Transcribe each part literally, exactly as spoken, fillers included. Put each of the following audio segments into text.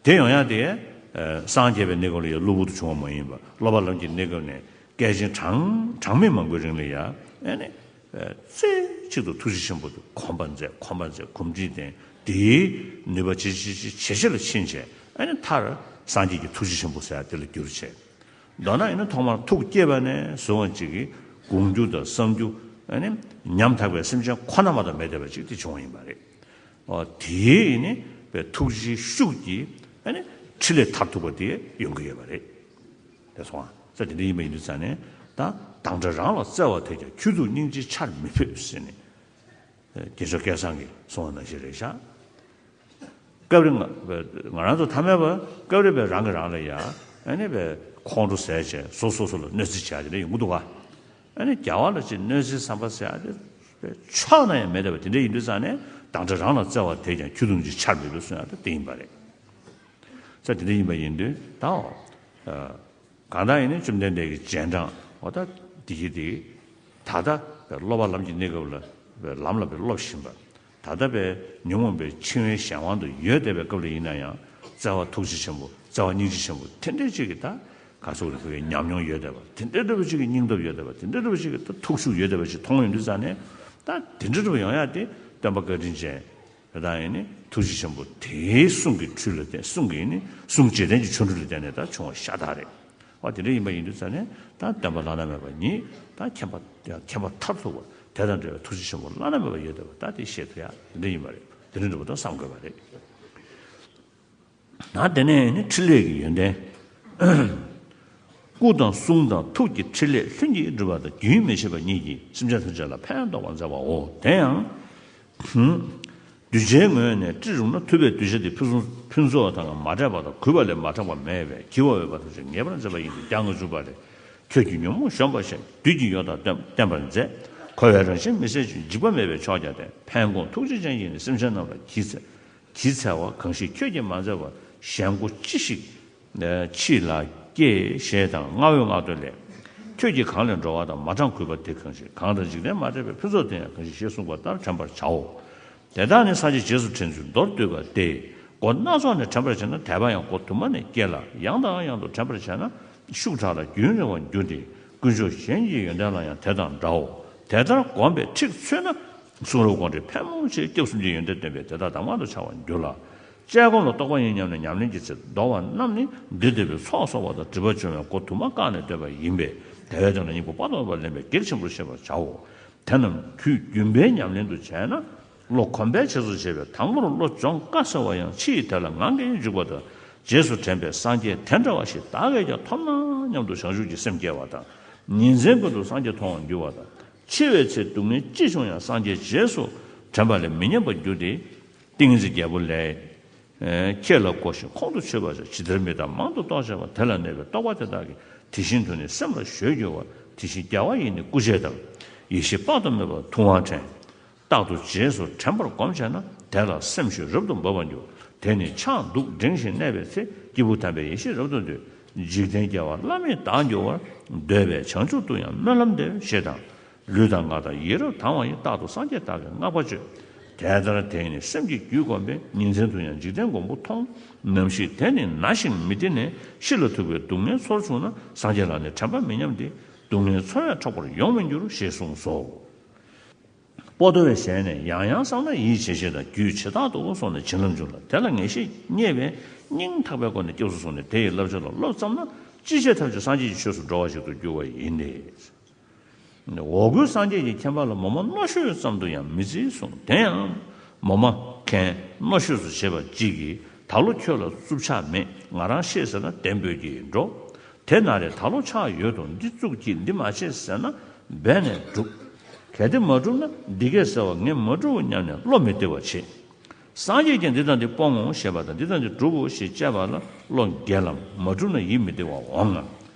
དེ་ཡོང་ཡ་དེ་སངས་རྒྱས་པའི་གནས་སྐབས་ལ་ཡ་གློ་བུར་དུ་བྱུང་བ་མ་ཡིན་པར་སློབ་པ་ལམ་གྱི་གནས་སྐབས་ནས་བསྐལ་ཆེན་གྲངས་གྲངས་མེད་མང་པོའི་རིང་ལ་ཡ་ཨ་ནི་རྩེ་གཅིག་ཏུ་ཐུགས་རྗེ་ཆེན་པོ་དེ་གོམས་པར་མཛད་གོམས་པར་མཛད་གོམས་འདྲིས་ལྡན་དེའི་ནུས་པ་ཇེ་ཆེ་ཇེ་ཆེ་ཇེ་ཆེ་ལ་ཕྱིན་བྱས་ཨ་ནི་མཐར་སངས་རྒྱས་ཀྱི་ཐུགས་རྗེ་ཆེན་པོ་ཟེར་ཡ་དེ་ལ་གྱུར་བྱས། མདོར་ན་ཡིན་ན་ཐོག་མར་ཐུགས་བསྐྱེད་པ་ནས་བཟུང་བ་ཅིག་གིས་དགོངས་རྒྱུ་དང་བསམ་རྒྱུ་ཨ་ནི་ཉམ་ཐག་པའི་སེམས་ཅན་ཁོ་ན་མ་གཏོགས་མེད་བསྡད་པ་ཅིག་དེ་བྱུང་བ་ཡིན་པ་རེད། ཨོ་དེའི་ཡིན་ནི་པའི་ཐུགས་རྗེའི་ཤུགས་ཀྱིས་ཨ་ནི་ཕྲིན་ལས་མཐར་ཐུག་པ་དེ་ཡོང་གི་ཡོད་པ་རེད། དེ་སོང་ཙང་དེ་འདྲ་ཡིན་པ་ཡིན་དུས་ཙང་ནས་ད་དང་སྒྲ་རང་ལ་བརྩེ་བ་དེས་ཀྱང་ཁྱོད་ཐུགས་སྙིང་རྗེའི་ཆར་མི་ཕོད་ཟེར་ནས་རྒྱལ་མཆོག་སྐལ་བཟང་གིས་གསུངས་པ་ནང་བཞིན་རེད་ཤག་སྐབས་རེ་ང་ང་རང་ཚོ་ཐ་མལ་པ་སྐབས་རེ་བས་རང་གིས་རང་ལ་ཡ་ཨ་ནི་བས་ཁོང་ཁྲོ་ཟ་བྱས་སོ་སོ་སོ་ལ་གནོད་འཚེ་བྱས་དེ་འདྲ་ཡོང་གི་འདུག་ག་ཨ་ནི་རྒྱལ་བ་ལ་ཅིག་གནོད་འཚེའི་བསམ་པ་ཟེར་ཡ་དེ་ཕྱོགས་ན་ཡང་མེད་བསྡད་པ་དེ་འདྲ་ཡིན་དུས་ཙང་ནས་དང་སྒྲ་རང་ལ་བརྩེ་བ་དེས་ཀྱང་ཁྱོད་ཐུགས་སྙིང་རྗེའི་ཆར་མི་ཕོད་གསུང་ཡ་དེ་དེ་ཡིན་པ་རེད། ས་དེ་འདྲ་ཡིན་པ་ཡིན་དུས་ད་གང་ལྟར་ཡིན་ན་བཅོམ་ལྡན་འདས་ཀྱི་རྗེས་འབྲང་འོ་ད་དེ་གི་དེ་ད་ལྟ་སློབ་པ་ལམ་གྱི་གནས་སྐབས་ལ་ལམ་ལ་བས་སློབ་བཞིན་པ། ད་ལྟ་བས་ཉོན་མོངས་པའི་འཆིང་བའི་གཞན་དབང་དུ་ཡོད་བསྡད་པའི་སྐབས་ལ་ཡིན་ན་ཡང་བརྩེ་བ་ཐུགས་རྗེ་ཆེན་པོ་བརྩེ་བ་སྙིང་རྗེ་ཆེན་པོ་དེ་འདྲའི་ཅིག་གི་ད་ག་ཚོད་རེ་བའི་ཉམས་མྱོང་ཡོད་བསྡད་པ་དེ་འདྲའི་འདྲ་བ་ཅིག་གི་སྙིང་སྟོབས་ཡོད་བསྡད་པ་དེ་འདྲའི་འདྲ་བ་ཅིག་གི་ད་ཐུགས་ཤུགས་ཡོད་བསྡད་པ་ཅིག་མཐོང་ཡོང་དུས་ཙང་ནས་ད་དེ་འདྲའི་འདྲ་བ་ཡོང་ཡ་དེ་སྟོན་པ་བཀའ་དྲིན་ཅན། དེ་དག་ཡིན་ནི་ཐུགས་རྗེ་ཆེན་པོ་དེའི་གསུང་གི་ཁྲོད་ལ་བརྟེན་གསུང་གི་ཡིན་ནི་གསུང་རྗེས་དྲན་གྱི་ཆོ་འཕྲུལ་ལ་བརྟེན་ནས་ད་བྱུང་བ་ཤ་སྟག་རེད། འོ་དེ་འདྲ་ཡིན་པ་ཡིན་དུས་ཙང་ནས་ད་སྟོན་པ་བླ་ན་མེད་པ་ཉིད་ད་མཁྱེན་པ་མཁྱེན་པ་མཐར་ཐུག་པ་དེ་དང་འབྲེལ་བའི་ཐུགས་རྗེ་ཆེན་པོ་བླ་ན་མེད་པ་ཡོད་བསྡད་པ་ད་དེ་ཤེས་ཐུབ་ཡ་དེ་འདྲ་ཡིན་པ་རེད། དེ་འདྲ་འདྲ་པོ་ད་བསམ་དགོས་པ་རེད། ད་དེ་ནས་ནི་ཕྲིན་ལས་ཀྱི་ཡོན་ཏན། སྐུ་དང་གསུང་དང་ཐུགས་ཀྱི་ཕྲིན་ལས་ལྷུན་གྱིས་གྲུབ་པ་དང་རྒྱུན་མི་འཆད་པ་ཉིད་ཀྱིས་སེམས་ཅན་ཐམས་ཅད་ལ་ཕན་འདོགས་པར་མཛད་པའོ། དེ་ཡང་། གདུལ་བྱའི་ངོས་ནས་སྤྲིན་རུམ་ན་ཐུབ་པའི་གདུལ་བྱ་དེ་ཕུན་སུམ་ཕུན་ཚོགས་དང་མ་འདྲེས་པ་དང་གུས་པ་ལས་མ་ཐག་པ་མེད་པས་བགྱི་བ་འོས་པ་ཐམས་ཅད་ངེས་པར་མཛད་པ་ཡིན་ཏེ་བརྒྱ་ལྔ་བཅུ་པ་ལས། ཁྱོད་ཀྱིས་ཉོན་མོངས་གཞོམ་པར་ཤོག་བདུད་ཀྱི་ཡུལ་དག་བསྟན་བསྟན་པར་མཛད། འཁོར་བའི་རང་བཞིན་མི་ཟད་ཅིང་འཇིགས་པ་མེད་པའི་ཕྱོགས་ཀྱང་བསྟན། ཕན་དགོངས་ཐུགས་རྗེ་ཅན་གྱིས་ནི་སེམས་ཅན་རྣམས་ལ་བགྱིད་འཚལ། བགྱིད་འཚལ་བ་གང་ཞིག་ཁྱོད་ཀྱིས་མ་མཛད་པར་གཞན་མགོ་ཅི་ཞིག་ཕྱིས་ལ་སྐྱེ་ཞེས་དང་རྔ་བོའི་ངག་འདོན་ལས། ཁྱོད་ཀྱིས་གང་ལས་འགྲོ་བ་དང་མ་བགྲངས་གུས་པ་དེ་གང་ཞིག་གང་དང་འཇིག་རྟེན་མ་འདྲེས་པའི་ཕུན་ཚོགས་དེ་ཡང་གང་ཞིག་ཞེས་གསུངས་པ་ལྟར་དྲན་པར་བྱའོ། དེ་དག་ནི་སངས་རྒྱས་རྗེས་སུ་དྲན་ཚུལ་མདོར་བསྡུས་པ་སྟེ། སྒོ་སྣ་ཚོགས་ནས་དྲན་པར་བྱས་ན་དད་པ་ཡང་སྒོ་དུ་མ་ནས་སྐྱེ་ལ། ཡང་དང་ཡང་དུ་དྲན་པར་བྱས་ན་ཤུགས་དྲག་ལ་རྒྱུན་རིང་བར་འགྱུར་ཏེ། དཀོན་མཆོག་གཞན་གྱི་ཡོན་ཏན་ལ་ཡང་དེ་དང་འདྲའོ། དེ་ལྟར་བསྒོམས་པས་ཁྲིགས་ཚུད་ན་གསུང་རབ་དགོངས་འགྲེལ་ཕལ་མོ་ཆེའི་སྐྱབས་གསུམ་གྱི་ཡོན་ཏན་སྟོན་པས་དེ་དག་གདམས་ངག་ཏུ་འཆར་བར་འགྱུར་ལ། དཔྱད་སྒོམ་ལ་རྟོགས་པ་ཡིན་སྙམ་ནས་ཉམས་ལེན་གྱི་ཚེ་དོར་བ་རྣམས་ནི་འདི་འདོད་པའི་ཚོགས་གསོག་པ་དང་སྒྲིབ་པ་སྦྱོང་བའི་སྒོ་དུ་མ་བཀག་ནས་བསྟོད་པ་ཡིན་པས། དེ་བས་དོན་ལ་སྙིང་པོ་དཔག་ཏུ་མེད་པ་ལེན་པའི་གལ་ཆེན་པོར་ཤེས་པར་བྱའོ། དེ་རྣམས་དུས་རྒྱུན་པའི་ཉམས་ལེན་དུ་བྱས་ན། བློ་གོམས་པས་ཆེད་དུ་བྱས་པའི་དང་པོར་བློ་སྦྱོང་དཀའ་ཟེར་བ་ཡང་ཕྱིའི་དེ་ལ་ངང་གིས་འཇུག་པ་དང་རྗེས་སུ་དྲན་པའི་སངས་རྒྱས་དེ་འདྲ་བ་ཞིག་བདག་གིས་ཀྱང་ཐོབ་ན་སྙམ་དུ་བྱང་ཆུབ་ཀྱི་སེམས་སྐྱེ་བ་དང་། ཉིན་མཚན་ཀུན་ཏུ་སངས་རྒྱས་མཐོང་བར་འགྱུར་བ་དང་། འཆི་བའི་ཚེ་སྡུག་བསྔལ་ཅི་བྱུང་ཡང་སངས་རྒྱས་རྗེས་སུ་དྲན་པ་ལས་མི་ཉམས་པར་འགྱུར་ཏེ། ཏིང་འཛིན་རྒྱལ་པོ་ལས། ཨེ། ཁྱེད་ལ་གོ་ཞིང་ཁོང་དུ་ཆུད་པ་ཞིག་ཇི་ལྟར་མི་རྟག་མང་དུ་རྟོགས་བྱ་བ་དེ་ལ་གནས་པའི་རྟོག་པ་དེ་དག་གིས་དེ་བཞིན་དུ་ནི་སེམས་ལ་གཞོལ་འགྱུར་བ། དེ་བཞིན་རྒྱལ་བ་ཡིས་ནི་སྐུ་བྱད་དང་། ཡེ་ཤེས་དཔག་ཏུ་མེད་པ་ཐུབ་དབང་ཕྲེང་རྟག་ཏུ་རྗེས་སུ་དྲན་པར་བསྒོམ་བྱས་ན་དེ་ལ་སེམས་ཤུགས་རབ་ཏུ་འབབ་པར་འགྱུར། དེ་ནི་ཕྱག་འདུག་འགྲེང་བཞིན་གནས་པའི་ཚེ་སྐྱེས་བུ་དམ་པའི་ཡེ་ཤེས་རབ་ཏུ་འདོད། འཇིག་རྟེན་རྒྱལ་བ་བླ་མེད་བདག་འགྱུར་བར་འདོད་པས་བྱང་ཆུབ་ཏུ་ཡང་སྨོན་ལམ་འདེབས་ཞེས་དང་། ལུས་དང་ངག་དང་ཡིད་རབ་དང་བ་ཡིས་རྟག་ཏུ་སངས་རྒྱས་བདག་གིས་བསྔགས་པ་བརྗོད། དེ་ལྟར་དེས་ནི་སེམས་ཀྱི་རྒྱུད་བསྒོམས་པས་ཉིན་མཚན་དུ་ཡང་འཇིག་རྟེན་མགོན་པོ་མཐོང་། ནམ་ཞིག་དེ་ནི་ན་ཞིང་མི་བདེ་ནས་ཤི་ལ་ཐུག་པའི་སྡུག་བསྔལ་ཚོར་བྱུང་ན་སངས་རྒྱས་ལ་ནི་དྲན་པ་མི་ཉམས་ཏེ་སྡུག་བསྔལ་ཚོར་ཡང་འཕྲོག་པར་ཡོང་མི་འགྱུར་ཞེས་གསུངས་སོ། པོ་ཏོ་བའི་ཞལ་ནས་ཡང་ཡང་བསམས་ན་ཡིད་བྱེད་ཤེས་དང་རྒྱུད་ཇི་ལྟར་དུ་སོང་ནས་བྱིན་རླབས་འབྱུང་ལ་དེ་ལ་ངེས་ཤེས་རྙེད་པས་སྙིང་ཐག་པའི་སྒོ་ནས་སྐྱབས་སུ་སོང་ནས་དེ་ཡི་བསླབ་བྱ་ལ་བློ་བརྩམས་ན་ཅི་བྱས་ཐམས་ཅད་སངས་རྒྱས་ཀྱི་ཆོས་སུ་འགྲོ་བ་ཞིག་ཏུ་འགྱུར་བ་ཡིན་ཏེ། འོ་སྐུལ་སངས་རྒྱས་ཀྱི་མཁྱེན་པ་ལ་མོ་མ་རྣོ་ཤོས་ཙམ་དུ་ཡང་མི་བརྩི་གསུངས། དེ་ཡང་མོ་མ་མཁན་རྣོ་ཤོས་སུ་བྱེད་པ་གཅིག་གིས་ད་ལོ་ཁྱོད་ལ་རྩུབ་ཆག་མེད་ང་རང་ཤེས་ཟེར་ན་བདེན་པོས་ཀྱིས་འགྲོ། དེ་ན་རེ་ད་ལོ་ཆག་ཡོད་དོ་འདི་བཙུགས་ཀྱིས་འདི་མ་བྱེད་ཟེར་ན་འབད་ནས་སྒྲུབ། གལ་ཏེ་མ་སྒྲུབ་ན་འདི་སྐད་ཟེར་བ་ངས་མ་སྒྲུབ་བོ་སྙམ་ནས་བློ་མི་བདེ་བ་བྱེད། སངས་རྒྱས་ཀྱིས་འདི་དང་འདི་སྤོང་ངོ་ཞེས་པ་དང་འདི་དང་འདི་སྒྲུབ་བོ་ཞེས་བཅས་པ་ལ་བློ་འགེལ་ལམ་མ་སྒྲུབ་ན་ཡིད་མི་བདེ་བ་འོང་ངམ།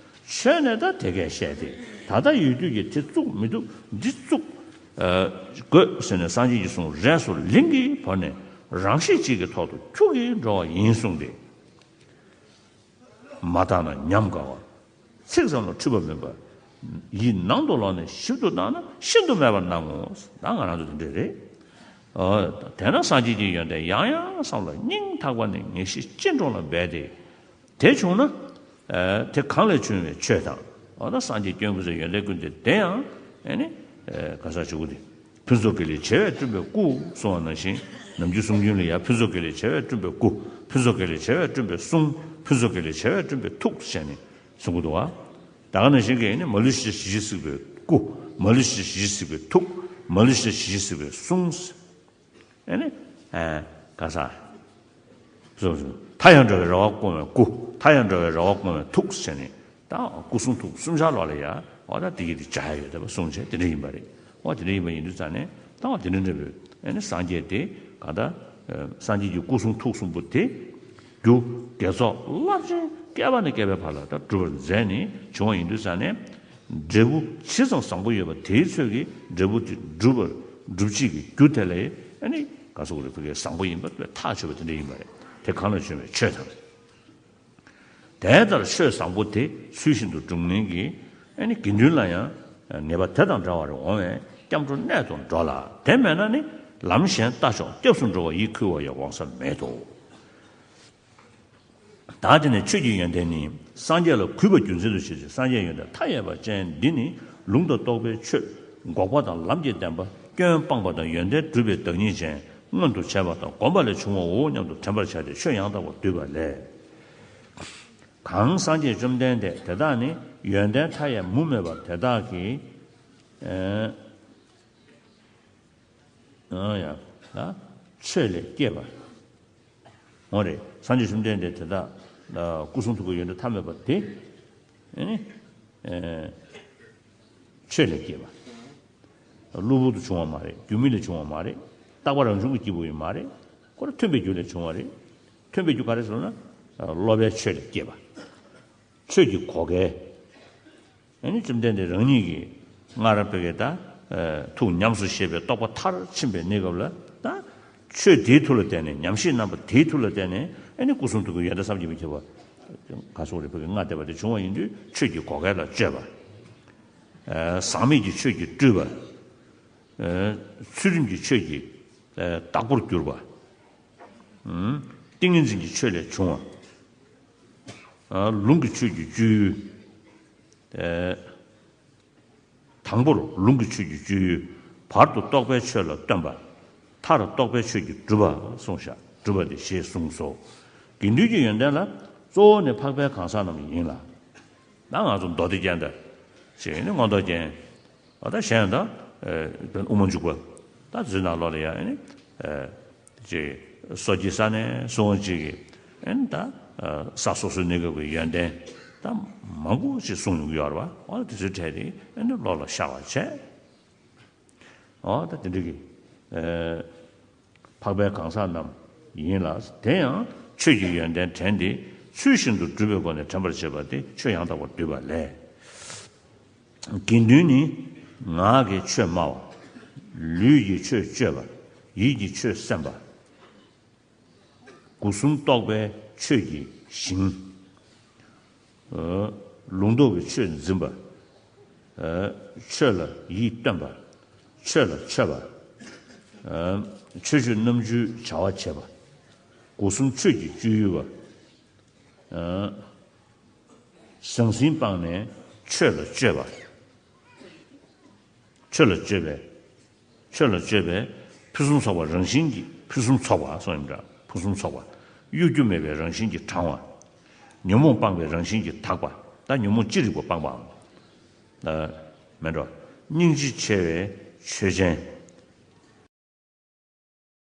ཆོས་ནས་ད་དེ་སྐད་བཤད་དེ་ད་ལྟ་ཡོད་དུས་ཀྱི་དེ་བཙུགས་མི་བཏུབ་འདི་བཙུགས་དགོས་ཟེར་ནས་སངས་རྒྱས་ཀྱི་གསུང་རས་སུ་ལིང་གིས་བོར་ནས་རང་གཤིས་གཅིག་གི་ཐོག་ཏུ་འཁྱུག་གིས་འགྲོ་བ་ཡིན་གསུངས་ཏེ། མ་བརྟགས་ན་ཉམས་དགའ་བ། ཚིག་ཙམ་ལ་འཁྲུལ་པ་མིན་པ། ཡིད་ནང་དུ་ལོག་ནས་ཞིབ་ཏུ་བརྟགས་ན་ཤིན་ཏུ་མེད་པར་སྣང་ངོ་། ད་ང་རང་ཚོ་དེ་འདྲས་རེད། ཨོ། དེས་ན་སངས་རྒྱས་ཀྱི་ཡོན་ཏན་ཡང་ཡང་བསམ་ལ་སྙིང་ ཐག་པ་ནི་ངེས་ཤེས་སྐྱེ་འགྲོ་ལ་འབད་དེ། དེ་བྱུང་ན། ཨ་དེ་གང་ལས་བྱུང་བའི་ཆོས་དང་། འོ་ན་སངས་རྒྱས་སྐྱོན་ཀུན་ཟད་ཡོན་ཏན་ཀུན་ལྡན་དེ་ཡང་ཨ་ནི་ཨ་ག་ས་ཞུ་གི་དེ། ཕུན་ཚོགས་དགེ་ལེགས་བྱེ་བས་བསྐྲུན་པའི་སྐུ་གསུངས་པ་ནང་བཞིན། ནམ་རྒྱུན་གསུང་རྒྱུན་ལ་ཡང་ཕུན་ཚོགས་དགེ་ལེགས་བྱེ་བས་བསྐྲུན་པའི་སྐུ། ཕུན་ཚོགས་དགེ་ལེགས་བྱེ་བས་བསྐྲུན་པའི་གསུང་། ཕུན་ཚོགས་དགེ་ལེགས་བྱེ་བས་བསྐྲུན་པའི་ཐུགས་ཟེར་ནས་གསུང་གི་འདུག་བ། ད་ག་ནང་བཞིན་གྱི་ཨ་ནི་མ་ལུས་ཞི་བྱེད་ཞི་བྱེད་གཟིགས་པའི་སྐུ། མ་ལུས་ཞི་བྱེད་ཞི་བྱེད་གཟིགས་པའི་ཐུགས། མ་ལུས་ཞི་བྱེད་ཞི་བྱེད་གཟིགས་པའི་གསུང་། ཨ་ནི། ཨ་ག་ས། སོ་སོ། མཐའ་ཡང་བྲལ་བའི་རེ་བ་སྐོང་བའི་སྐུ། མཐའ་ཡང་བྲལ་བའི་རེ་བ་སྐོང་བའི་ཐུགས་ཟེར་ནས། ད་སྐུ་གསུང་ཐུགས་གསུམ་ཆར་ལོག་ལ་ཡ། འོ་ད་དེ་གི་དེ་བྱ་ཡ་ཡོད་དེ་བ་གསུང་བྱས་དེ་འདྲ་ཡིན་པ་རེད། འོ་དེ་འདྲ་ཡིན་པ་ཡིན་དུས་ཙང་ནས་ད་འོ་དེ་འདྲ་འདྲ་བའི་ཨ་ནི་སངས་རྒྱས་དེ་ག་ད། སངས་རྒྱས་ཀྱི་སྐུ་གསུང་ཐུགས་གསུམ་པོ་དེ། རྒྱུ་དགེ་ཚོགས་རླབས་ཆེན་བསྐལ་པ་ནས་བསྐལ་པའི་བར་ལ་ད་སྒྲུབ་པར་མཛད་ནས་བྱུང་བ་ཡིན་དུས་ཙང་ནས། འབྲས་བུ་ཇི་ཙམ་བཟང་པོ་ཡོད་པ་དེའི་ཚོད་ཀྱིས་འབྲས་བུ་དེ་སྒྲུབ་པར་སྒྲུབ་བྱེད་ཀྱི་རྒྱུ་དེ་ལས་ཨ་ནི་ག་སོགས་རེད་ཕ་གིའི་བཟང་པོ་ཡིན་པ་ཐག་ཆོད་པ་དེ་འདྲ་ཡིན་པ་རེད། དེ་གང་ལ་བྱོན་པའི་ཆོས་དང་། དེ་ལྟར་ཆོས་བཟང་པོ་དེ་ཚུལ་བཞིན་དུ་སྒྲུབ་ནི་གི་ཨ་ནི་དགེ་འདུན་ལ་ཡང་ངེས་པ་དེ་དང་འདྲ་བར་འོང་བས་སྐྱབས་འགྲོ་གནད་དུ་འགྲོ་ལ། དེ་མེད་ན་ནི་ལམ་གཞན་ལྟ་ཞོག་སྐྱབས་སུ་འགྲོ་བ་ཡིད་ཁུལ་བ་ཡང་འོང་ས་མེད་དོ། ད་དེ་ནས་ཆོས་ཀྱི་ཡོན་ཏན་ནི། སངས་རྒྱས་ལ་གུས་པ་རྒྱུ་མཚན་དུ་བྱེད་ཅིང་། སངས་རྒྱས་ཡོན་ཏན་མཐའ་ཡས་པ་ཅན་འདི་ནི། ལུང་དང་རྟོགས་པའི་ཆོས། འགོག་པ་དང་ལམ་གྱི་བདེན་པ། སྐྱོན་སྤངས་པ་དང་ཡོན་ཏན་སྒྲུབ་པའི་བདག་ཉིད་ཅན། མངོན་དུ་བྱས་པ་དང་བསྒོམས་པ་ལས་བྱུང་བའོ་སྙམ་དུ་དྲན་པར་བྱ་སྟེ་ཆོས་ཡང་དག་པར་བསྡུས་པ་ལས། གང་སངས་རྒྱས་བཅོམ་ལྡན་འདས་དེ་དག་ནི་ཡོན་ཏན་མཐའ་ཡས་མུ་མེད་པ་དེ་དག་གིས། ཨ་ཨ་ཡ། ད་ཆོས་ལས་སྐྱེས་པ། འོ་རེད། སངས་རྒྱས་བཅོམ་ལྡན་འདས་དེ་དག་ལ་སྐུ་གསུང་ཐུགས་ཀྱི་ཡོན་ཏན་མཐའ་མེད་པ་དེ། ཨེ་ནི། ཨེ། ཆོས་ལས་སྐྱེས་པ། གློ་བུར་དུ་བྱུང་བ་མ་རེད། རྒྱུ་མེད་ལས་བྱུང་བ་མ་རེད། རྟག་པ་རང་བྱུང་གི་སྐྱེས་བུ་ཡང་མ་རེད། ཁོ་རང་མཐུན་པའི་རྒྱུ་ལས་བྱུང་བ་རེད། མཐུན་པའི་རྒྱུ་ག་རེ་ཟེར་ན། སློབ་པའི་ཆོས་ལས་སྐྱེས་པ། ཆོས་ཀྱི་བགོ་སྐལ། ཨ་ནི་བཅོམ་ལྡན་འདས་རང་ཉིད་ཀྱིས་སྔར་བོད་ཀྱི་ད་ཐུགས་ཉམས་སུ་བཞེས་པའི་རྟོགས་པ་མཐར་ཕྱིན་པའི་གནས་སྐབས་ལ་ད་ཆོས་དེའི་མཐུ་ལ་བརྟེན་ནས། ཉམས་བཞེས་རྣམ་པ་དེའི་མཐུ་ལ་བརྟེན་ནས་ཨ་ནི་སྐུ་གསུང་ཐུགས་ཀྱི་ཡོན་ཏན་བསམ་གྱིས་མི་ཁྱབ་པ། ག་སོགས་རེ་ཕུལ་གྱི་ལྔ་བསྡེབས་པ་དེ་བྱུང་བ་ཡིན་དུས་ཆོས་ཀྱི་བགོ་སྐལ་ལ་སྤྱོད་པ། ཨ་ཟག་མེད་ཀྱི་ཆོས་ཀྱིས་སྤྲུལ་པ། ཨ་ཚུལ་ཁྲིམས་ཀྱི་ཆོས་ཀྱིས་ཨ་བདག་པོར་གྱུར་པ། ཨ་ཏིང་ངེ་འཛིན་གྱི་ཆོས་ལས་བྱུང་བ། ཨ་ལུང་གི་ཆོས་ཀྱི་སྤྱོད་ཡུལ། ཨ་དང་པོར་ལུང་གི་ཆོས་ཀྱི་སྤྱོད་ཡུལ། བར་དུ་རྟོགས་པའི་ཆོས་ལ་སྟོན་པ། མཐར་རྟོགས་པའི་ཆོས་ཀྱིས་སྒྲུབ་པ་གསུངས་ཤག་སྒྲུབ་པ་དེ་ཞེས་གསུངས་སོ། དགེ་འདུན་གྱི་ཡོན་ཏན་ལ་གཙོ་བོ་ནི་འཕགས་པའི་གང་ཟག་རྣམས་ཡིན་ལ། ད་ང་ཚོ་མདོ་སྡེ་རྒྱན་དང་། ཞེས་ནི་མངོན་རྟོགས་རྒྱན། ཨ་ད་གཞན་དང་། ཨེ་དབུ་མ་འཇུག་པ། ད་འཛིན་ནང་ལོགས་ལ་ཡང་ནི། ཨེ་ཅེ་སོ་སྐྱེའི་ས་ནས་སོ་སྐྱེ་གི་ཨེ་ནི་ད་ཨ་ས་སོ་སོའི་གནས་སྐབས་ཀྱི་ཡོན་ཏན་ད་མང་པོ་ཞིག་གསུངས་ཡོང་གི་ཡོད་རེད་བ། འོ་དེ་ཚོའི་གྲས་དེ་ཨེ་ནི་བློ་ལ་ཤར་བ་བྱས། འོ་ད་དེ་འདྲ་གི་ཨེ་འཕགས་པའི་གང་ཟག་རྣམས་ཡིན་ལ། དེ་ཡང་ཆོས་ཀྱི་ཡོན་ཏན་དྲན་ཏེ་ཚུལ་བཞིན་དུ་སྒྲུབ་པའི་སྒོ་ནས་དྲན་པར་བྱེད་པ་དེ་ཆོས་ཡང་དག་པར་བསྡུས་པ་ལས། དགེ་འདུན་ནི་ངག་གིས་ཆོས་སྨྲ་བ། ལུས་ཀྱིས་ཆོས་སྤྱོད་པ། ཡིད་ཀྱིས་ཆོས་སེམས་པ། སྒོ་གསུམ་རྟོགས་པའི་ཆོས་ཀྱི་ཞིང་། ལུང་རྟོགས་ཀྱི་ཆོས་འཛིན་པ། ཆོས་ལ་ཡིད་རྟོན་པ། ཆོས་ལ་མཆོད་པ། ཆོས་སྤྱོད་རྣམ་བཅུའི་བྱ་བ་བྱེད་པ། སྒོ་གསུམ་ཆོས་ཀྱི་སྤྱོད་ཡུལ་བ། ཟང་ཟིང་སྤངས་ནས་ཆོས་ལ་སྤྱོད་པ། ཆོས་ལ་སྤྱོད་པའི། ཆོས་ལ་སྤྱོད་པའི་ཕུན་སུམ་ཚོགས་པ་རང་བཞིན་གྱིས། ཕུན་སུམ་ཚོགས་པ་སོགས་ཡིན་འདྲ། ཕུན་སུམ་ཚོགས་པ། གཡོ་སྒྱུ་མེད་པའི་རང་བཞིན་གྱིས་དྲང་བ། ཉོན་མོངས་སྤངས་པའི་རང་བཞིན་གྱིས་དག་པ། ད་ཉོན་མོངས་ཅི་རིགས་པ་སྤངས་པའམ། མེད་འགྲོ། སྙིང་རྗེ་ཆེ་བའི་ཆོས་ཅན།